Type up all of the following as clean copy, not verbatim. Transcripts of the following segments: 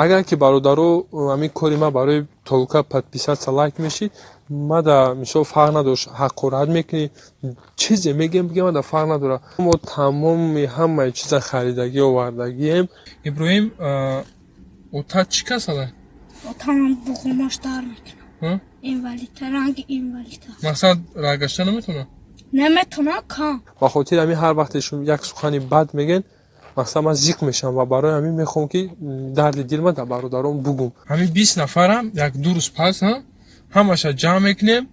Агар ки, бародаро, ҳамин кори ман барои только подписаться, лайк мешид, мада мисол фарқ надошт, ҳақорат мекунӣ, чизе мегӯем, бигем, мада фарқ надорад. Мо тамоми ҳамаи чиза харидагӣ овардагием. Иброҳим, ота чӣ касала? Отам буғумаш дар мекунад. Инвалида, ранги инвалида. Мақсад, роҳ гашта наметавонад? Наметавонад, кам. Ба хотири ҳамин ҳар вақте шумо як сухани бад мегӯед, мақсад, ман зиқ мешавам ва барои ҳамин мехоҳам, ки дарди дил ман дар бародарон бугум. Ҳамин 20 нафарам як ду рӯз пас ҳамаша ҷамъ мекунем,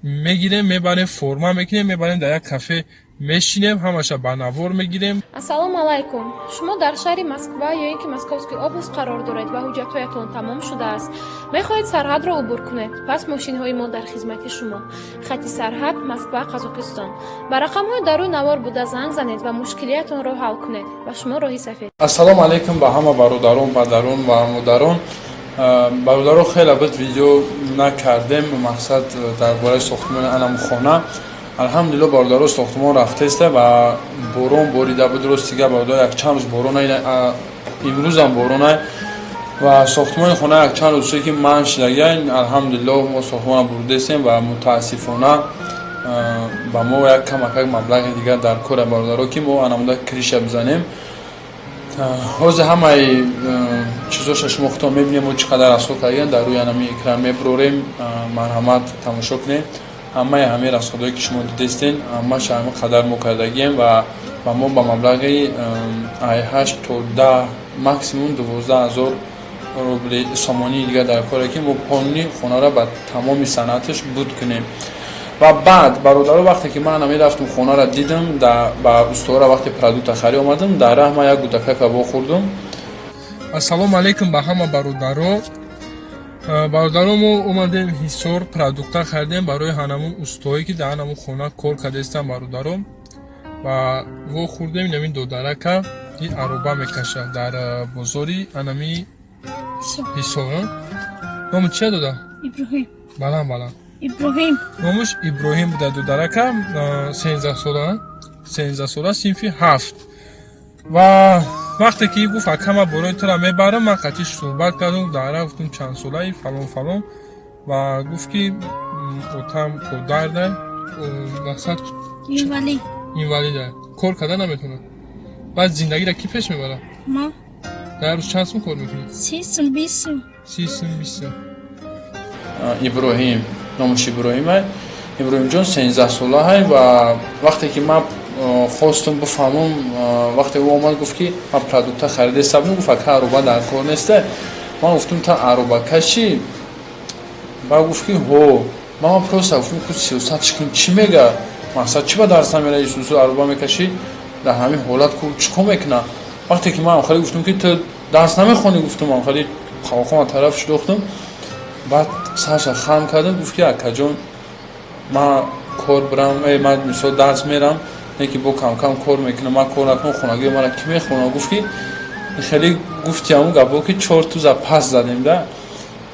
мегирем, мебарем, форма мекунем, мебарем, дар як кафе мешинем, ҳамаша ба навор мегирем. Ассалому алайкум! Шумо дар шаҳри Москва ё ин ки Московский область қарор доред ва ҳуҷҷатҳоятон тамом шудааст, мехоҳед сарҳадро убур кунед? Пас мошинҳои мо дар хизмати шумо. Хати сарҳад Москва, Қазоқистон. Ба рақамҳои дар рӯи навор буда занг занед ва мушкилиятонро ҳал кунед. Ба шумо роҳи сафед. Ассалому алайкум ба ҳама бародарон, падарон ва модарон. Бародаро, хеле буд, видео накардем, мақсад, дар бораи сохтмони анам хона. Алҳамдулилло, бародаро, сохтмон рафтеста ва борон борида буд. Рости гап, бародар, якчанд рӯз борон, имрӯзам боронай ва сохтмони хона якчанд рӯз шуд, ки манъ шудагиай. Алҳамдулилло, мо сохтмонро бурдестем ва мутаассифона ба мо як камакак маблағи дигар дар кора, бародаро, ки мо анамуда крыша бизанем. Ҳозир ҳамаи чизоша шумо худтон мебинем, мо чӣ қадар расход кардем, дар рӯи анами экран мебурорем, марҳамат, тамошо кунем. Ҳамаи ҳамаи расходҳое, ки шумо дидестен, ҳамаша ҳамин қадар мо кардагием ва ба мо ба маблағи ай 8 то 10, максимум 12 ҳазор рубли сомонии дигар дар коре, ки мо полный хонаро ба тамоми санъаташ буд кунем. Ва баъд, бародаро, вақте ки ман мерафтум, хонаро дидам, ба устора вақте продукта харӣ омадам, дар раҳ ман як гудакака вохӯрдум. Ассалому алайкум ба ҳама бародаро. Бародаро, мо омадем Ҳисор, продукта харидем барои ҳанамун устое, ки дар ҳанамун хона кор кардаистанд, бародаро. Ва вохӯрдем инамин додарака, ин ароба мекашад дар бозори анами Ҳисор. Номи чия, дода? Иброҳим. Баланд, баланд. Иброҳим. Номаш Иброҳим буда. Додарака 13 сола, 13 сола, синфи ҳафт. Ва вақте ки гуфт: «Акама, борои тура мебарам», ман қатиш суҳбат кардам, дара гуфтум: «Чанд солаи?» Фалон, фалон. Ва гуфт, ки отам подарда, мақсад, Инвалид. Инвалида, кор карда наметавонад. Баъд зиндагиро кӣ пеш мебарад? Ма. Дар рӯз чанд сум кор мекунӣ? 30 сум, 20 сум. 30 сум, 20 сум. Иброҳим, номаш Иброҳима. Иброҳимҷон 13 солаҳай. Ва вақте ки ман хостум бифаҳмам, вақте ӯ омад, гуфт, ки ман продукта харида будам, гуфт: «Ака, ароба дар кор неста». Ман гуфтум: «Та аробакашӣ?» Баъд гуфт, ки ҳо. Ман просто гуфтум: «Ку сиёсат чӣ кун, чӣ мега, мақсад, чӣ ба дарс намера, исусу ароба мекашӣ, дар ҳамин ҳолат ку чӣ кор мекуна?» Вақте ки ман хеле гуфтум, ки ту дарс намехонӣ, гуфтум, хеле қавқома тараф шудохтум. Баъд сарша хам кардам, гуфт, ки акаҷон, ман кор бирам, ман мисол дарс мерам, не ки бо камкам кор мекунам, ман кор накунам, хонагии мара кӣ мехонам? Гуфт, ки хеле гуфти ҳамун гапҳо, ки чор туза пас задем да.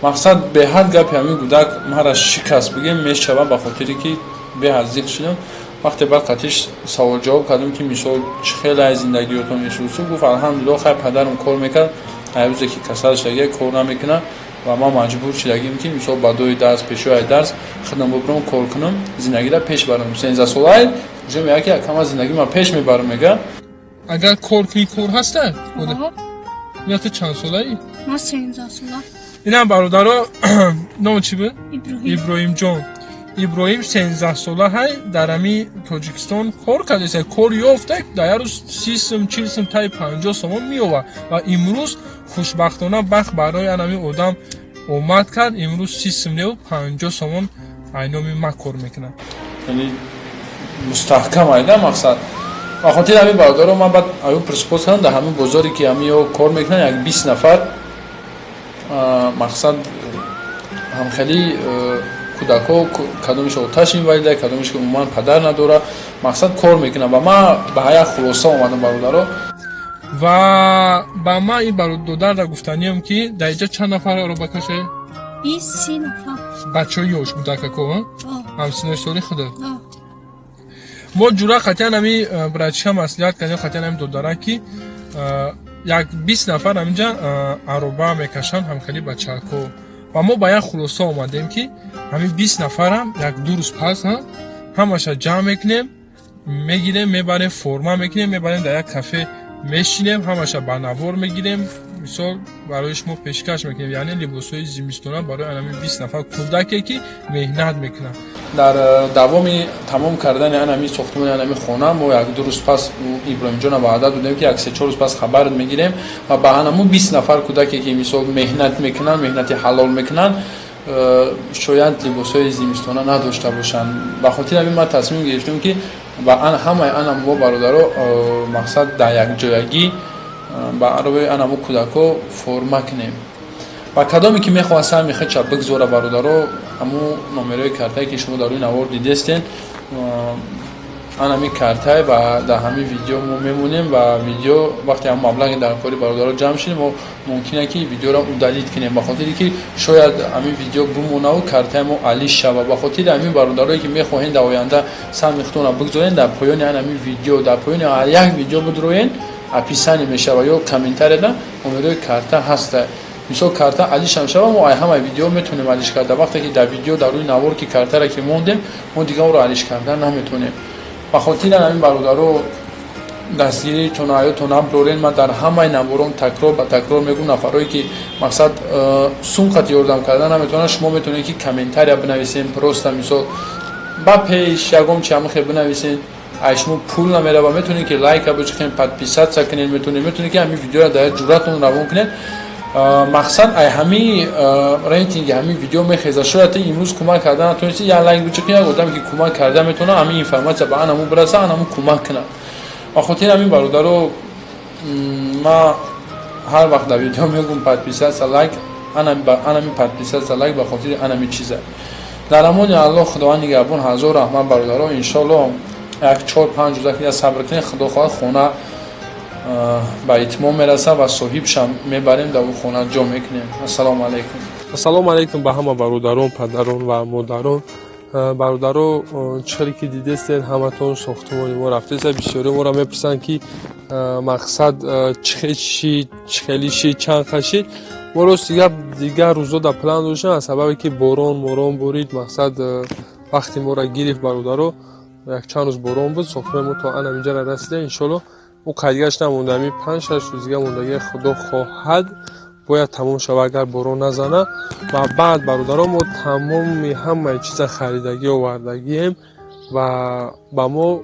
Мақсад, беҳад гапи ҳамин гудак мара шикаст, бигем мешавам, ба хотире ки беҳад зиқ шудам. Вақте баъд қатиш саволҷавоб кардем, ки мисол чӣ хеле аз зиндагиётон исусу, гуфт: «Алҳамдулилло, хай, падарам кор мекард, ай рӯзе ки касал шудагия, кор намекунад ва ман маҷбур шудагим, ки мисол ба дои дарс, пешои дарс худам бубурам, кор кунам, зиндагиро пеш барам». 13 солаи уже мега, ки акама зиндагӣ ман пеш мебарам, мега. Агар кор кунӣ, кор ҳаста? Ина ту чанд солаӣ? Ман 13 сола. Инам, бародаро, номи чӣ буд? Иброҳим. Иброҳимҷон. Иброҳим 13 сола ҳай, дар ҳами Тоҷикистон кор кардеса, кор ёфта, дар як рӯз 30 сум, 40 сум, таи 50 сомон меёвад. Ва имрӯз хушбахтона бахт барои анами одам омад кард, имрӯз 30 сум неу 50 сомон айноми ма кор мекунад. Яъне мустаҳкам айда, мақсад. Ба хотири ҳамин, бародаро, ман баъд аю присупос кардам, дар ҳамин бозоре, ки ҳамин ё кор мекунанд, як 20 нафар, мақсад, ҳамхели кӯдакҳо, кадомиш оташ инвалида, кадомиш ки умуман падар надора, мақсад, кор мекунанд. Ва ман ба як хулоса омадам, бародаро. Ва ба ман ин бародарда гуфтаниям, ки дар инҷа чанд нафар аробакаше? 20, 30 нафар. Бачаҳои ёш, кӯдакако ҳамсинои соли худат? О. Мо ҷура қатъиян ҳами братишка маслиҳат кардем, қатъиян ҳами додарак, ки Як 20 нафар ҳаминҷа ароба мекашанд, ҳамхели бачаҳако. Ва мо ба як хулоса омадем, ки ҳамин 20 нафарам як ду рӯз пас ҳамаша ҷамъ мекунем, мегирем, мебарем, форма мекунем, мебарем, дар як кафе мешинем, ҳамаша ба навор мегирем, мисол, барои шумо пешкаш мекунем, яъне либосҳои зимистона барои анами 20 нафар кӯдаке, ки меҳнат мекунанд. Дар давоми тамом кардани анами сохтмони анами хона мо як ду рӯз пас Иброҳимҷона ваъда додем, ки як се чор рӯз пас хабарат мегирем ва ба анаму 20 нафар кӯдаке, ки мисол меҳнат мекунанд, меҳнати ҳалол мекунанд, шояд либосҳои зимистона надошта бошанд. Ба хотири ҳамин ман тасмим гирифтем, ки ба ҳамаи анамо бародаро, мақсад, дар якҷоягӣ барои анамо кӯдакҳо форма кунем. Ва кадоме ки мехоҳад саҳми худша бигзора, бародаро, ҳамун номерои картае, ки шумо дар рӯи навор дидестен, анами картай, ва дар ҳамин видео мо мемонем. Ва видео вақте ҳам маблағи дар кори бародаро ҷамъ шудем, мо мумкин ки видеоро удалить кунем, ба хотире ки шояд ҳамин видео бимонаву картаи мо алиш шава. Ба хотири ҳамин, бародарое, ки мехоҳем дар оянда саҳми худтонро бигзорен, дар поёни ҳамин видео, дар поёни ҳар як видео бидроен, описание мешава ё комментарияда номерои карта ҳаста. Мисол, карта алишам шава, мо ай ҳамаи видео метавонем алиш карда. Вақте ки дар видео, дар рӯи навор ки картара ки мондем, мо дигар онро алиш карда наметавонем. Ба хотири ҳамин, бародаро, дастгиритон ҳаётон наброрен. Ман дар ҳамаи наворон такрор ба такрор мегӯм: нафарое, ки мақсад, сум қати ёрдам карда наметавонанд, шумо метавонед, ки комментария бинависем, просто мисол ба пеш ягон чи ҳамахе бинависен, ай шумо пул намерава. Метавонед, ки лайка бичихен, подписаться кунед, метавонед, ки ҳамин видеоро дар ҷуръатон равон кунед. Мақсад, ай ҳами рейтинги ҳамин видео мехеза. Шояд имрӯз кӯмак карда натонисти, як лайк бичиқи, як одаме, ки кӯмак карда метавона, ҳамин информация ба анаму бираса, анаму кӯмак кунад. Ба хотири ҳамин, бародаро, ма ҳар вақт дар видео мегӯм: подписаться, лайк. Анами подписаться, лайк ба хотири анами чиза. Дар амони Аллоҳ, Худованд нигаҳбон, ҳазор раҳмат, бародаро. Иншоалло, як чор панҷ рӯза ки сабр кунед, Худо хоҳад, хона ба итмом мерасад ва соҳибшам мебарем, дар хона ҷо мекунем. Ассалому алайкум. Ассалому алайкум ба ҳама бародарон, падарон ва модарон. Бародаро, чӣ ки дидестед ҳаматон, сохтумони мо рафтеста. Бисёри моро мепурсанд, ки мақсад, чӣ шид, чӣ хели шид, чанд хашид. Мо рости гап, дигар рӯзо дар план доштем, аз сабабе ки борон морон борид, мақсад, вақти моро гирифт. Бародаро, якчанд рӯз борон буд, сохтумони мо то анам инҷара расида. Иншоалло, ӯ қайдгашт намонда, ҳамин панҷ-шаш рӯз дига мондагӣ, Худо хоҳад, бояд тамом шава, агар борон назана. Ва баъд, бародаро, мо тамоми ҳамаи чиза харидагӣ овардагием ва ба мо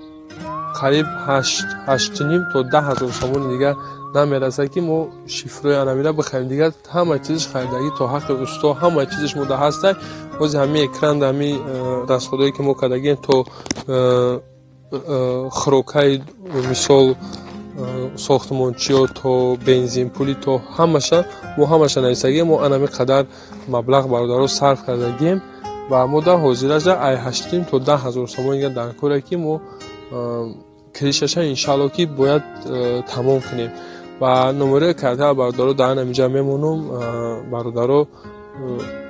қариб 8-8,5 то 10 000 сомони дигар намерасад, ки мо шифрои анамира бихарем. Дигар ҳамаи чизаш харидагӣ, то ҳаққи усто ҳамаи чизаш мода ҳастай. Бози ҳамин экран, ҳамин расходое, ки мо кардагием, то хӯрокаи, мисол, сохтмончиё, то бензинпулӣ, то ҳамаша мо ҳамаша нависагием. Мо анами қадар маблағ, бародаро, сарф кардагием ва мо дар ҳозираша ай 8,5 то 10 000 сомон дигар дар коре, ки мо крышаша, иншаалло, ки бояд тамом кунем. Ва номерои карта, бародаро, дар ҳаминҷа мемонам. Бародаро,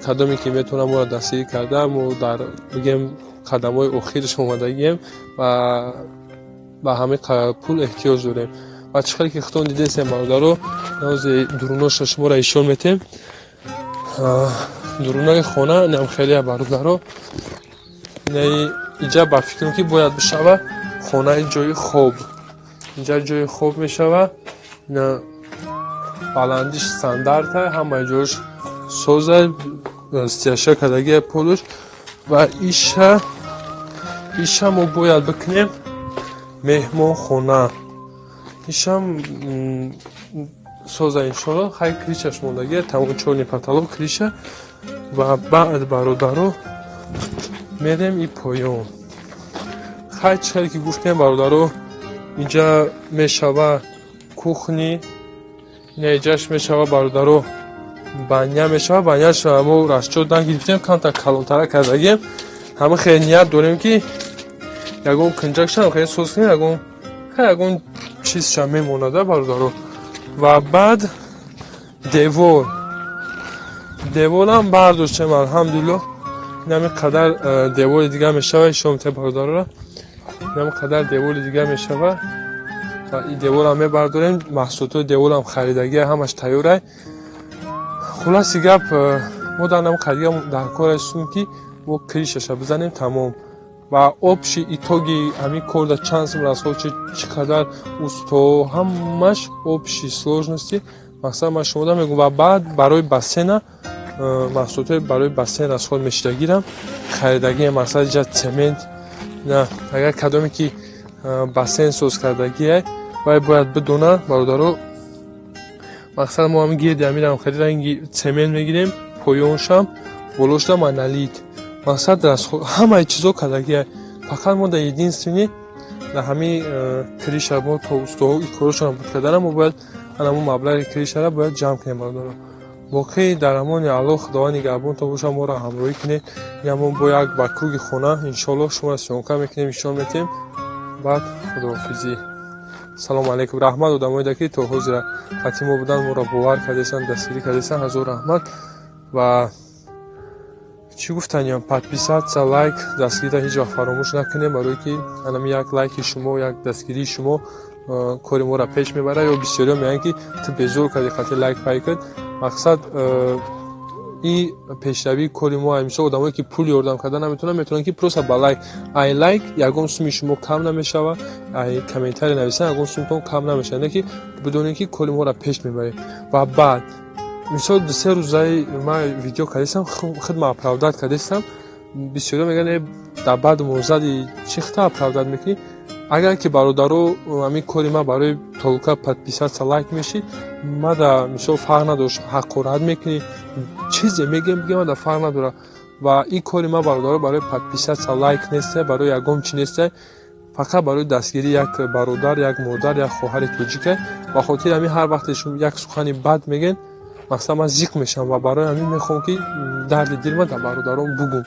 кадоме ки метавонад моро дастгирӣ карда, мо дар, бигем, қадамҳои охираш омадагием ва ба ҳамин пул эҳтиёҷ дорем. Ва чӣ хеле ки худтон дидестем, бародаро, нози дуруноша шуморо ишон метем. Дурунои хона инам хеле, бародаро, инаи иҷа ба фикрам, ки бояд бишава хонаи ҷои хоб. Инҷа ҷои хоб мешава. Ина баландиш стандарта, ҳамаи ҷош соза, стяжка кардагия полуш. Ва иша мо бояд бикунем меҳмонхона. Ишам соза, иншоалло. Хай, крышаш мондагия, тамом, чёрный потолок, крыша. Ва баъд, бародаро, мерем и поён. Хай, чӣ хеле ки гуфтем, бародаро, инҷа мешава кухня, ина иҷаш мешава, бародаро, баня мешава. Баняш мо расчёт нагирифтем, камтар калонтара кардагием. Ҳама хеле ният дорем, ки ягон кунҷакшам хеле соз кунем, ягон, хай, ягон чизша мемонада, бародаро. Ва баъд девор, деворам бардоштем, алҳамдулилло. Инами қадар девори дигар мешава. Ишон мете, бародарора, инами қадар девори дигар мешава. Ва и деворам мебардорем, маҳсулотҳои деворам харидагия, ҳамаш тайёрай. Хулоси гап, мо дар нам қадига дар кор ҳастем, ки мо крыша ша бизанем, тамом. Ва общий итоги ҳамин кор дар чанд сум расход шуд, чӣ қадар усто, ҳамаш общей сложности, мақсад, ман шумода мегӯм. Ва баъд барои бассейна, маҳсулотҳои барои бассейн расход мешидагирам харидагия, мақсад, ҷа цемент на. Агар кадоме ки бассейн соз кардагия, вай бояд бидона, бародаро, мақсад, мо ҳамин гирди ҳаминам хари ранги цемент мегирем, поёншам, болошда монолит. Мақсад, ҳамаи чизо кардагия, фақат мо дар единственный дар ҳамин крыша мо то устоҳо корошонро буд кардана, мо бояд ҳамун маблағи крыша ра бояд ҷамъ кунем. Бародаро, боқӣ дар амони Аллоҳ, Худованд нигаҳбонтон бошад, моро ҳамроҳӣ кунед. Мо бо як ба круги хона, иншоаллоҳ, шуморо съёмка мекунем, нишон метиҳем. Баъд худоҳофизӣ, салому алайкум. Раҳмат одамоеда, ки то ҳозира қати мо будан, моро бовар кардесанд, дастгирӣ кардесанд, ҳазор раҳмат. Ва чӣ гуфтаниям, подписаться, лайк, дастгириро ҳеҷ вақт фаромӯш накунем, барое ки анами як лайки шумо, як дастгирии шумо кори моро пеш мебарад. Ё бисёриҳо мегӯянд, ки ту безор кардӣ, қати лайк пай кард. Мақсад, и пешравии кори мо. Мисол, одамое ки пул ёрдам карда наметавонанд, метавонанд, ки просто ба лайк. Ай лайк ягон суми шумо кам намешавад, ай комментарий нависан ягон сумтон кам намешавад, не ки бидонед, ки кори моро пеш мебарем. Ва баъд, мисол, 2-се рӯзаи ман видео кардастам, худма оправдать кардастам. Бисёриҳо мегӯянд, дар баъд мозади чӣ хата оправдать мекунӣ? Агар ки, бародаро, ҳамин кори ман барои только подписаться, лайк мешид, мада, мисол, фарқ надошт, ҳақорат мекунӣ, чизе мегӯем, бигӯем, мада фарқ надорад. Ва ин кори ман, бародаро, барои подписаться, лайк неста, барои ягон чи неста, фақат барои дастгирии як бародар, як модар, як хоҳари тоҷика. Ба хотири ҳамин, ҳар вақте шумо як сухани бад мегӯед, мақсад, ман зиқ мешавам ва барои ҳамин мехоҳам, ки дарди дилма дар бародарон бугӯм.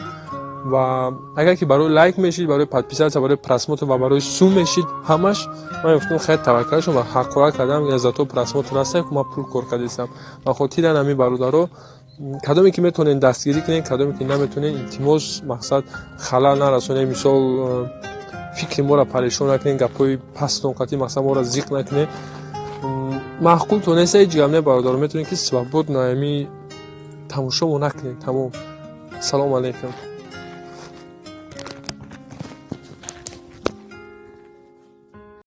Ва агар ки барои лайк мешид, барои подписаться, барои просмотр ва барои сум мешид, ҳамаш ман гуфтам, хеле таваккал шудам ва ҳақорат кардам, зато просмотр ҳаста, ки ман пул кор кардастам. Ба хотири ҳамин, бародаро, кадоме ки метавонед, дастгирӣ кунед, кадоме ки наметавонед, илтимос, мақсад, халал нарасонед, мисол, фикри моро парешон накунед, гапҳои пастон қатъи, мақсад, моро зиқ накунед. Маъқултон неста, ҳеҷ гап не, бародаро, метавонед, ки свободно ами тамошомо накунед, тамом. Салому алайкум.